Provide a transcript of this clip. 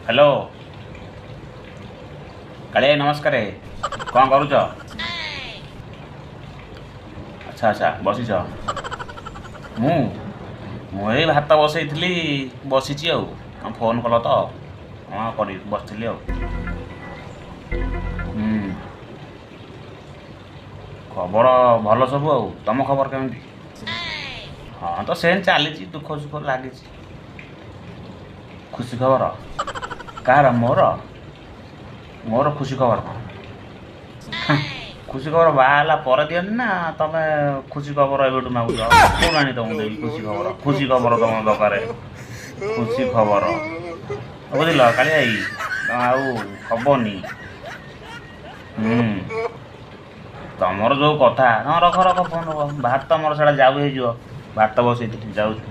Hello Kalia, ନମସ୍କାର। କ'ଣ କରୁଛ? ଆଚ୍ଛା ଆଚ୍ଛା, ବସିଛ। ମୁଁ ମୁଁ ଏଇ ଭାତ ବସେଇଥିଲି, ବସିଛି। ଆଉ ଫୋନ୍ କଲ ତ, ହଁ କରିବି, ବସିଥିଲି। ଆଉ ଖବର ଭଲ ସବୁ। ଆଉ ତମ ଖବର କେମିତି? ହଁ ତ ସେମିତି ଚାଲିଛି, ଦୁଃଖ ସୁଖ ଲାଗିଛି। ଖୁସି ଖବର କାହାର? ମୋର ମୋର ଖୁସି ଖବର କ'ଣ? ଖୁସି ଖବର ବାହା ହେଲା ପରେ ଦିଅନ୍ତି ନା। ତମେ ଖୁସି ଖବର ଏବେଠୁ ମାଗୁଛ, କୋଉଠୁ ଆଣି ତମକୁ ଦେବି ଖୁସି ଖବର? ଖୁସି ଖବର ତମ ଦରକାର ଖୁସି ଖବର, ବୁଝିଲ କାଳିଆ ଭାଇ? ଆଉ ହବନି। ତମର ଯୋଉ କଥା। ହଁ, ରଖ ରଖ, ଫୋନ୍ ରଖ। ଭାତ ମୋର ସେଇଟା ଯାଉ ହେଇଯିବ, ଭାତ ବସେଇଥିଲି, ଯାଉଛୁ।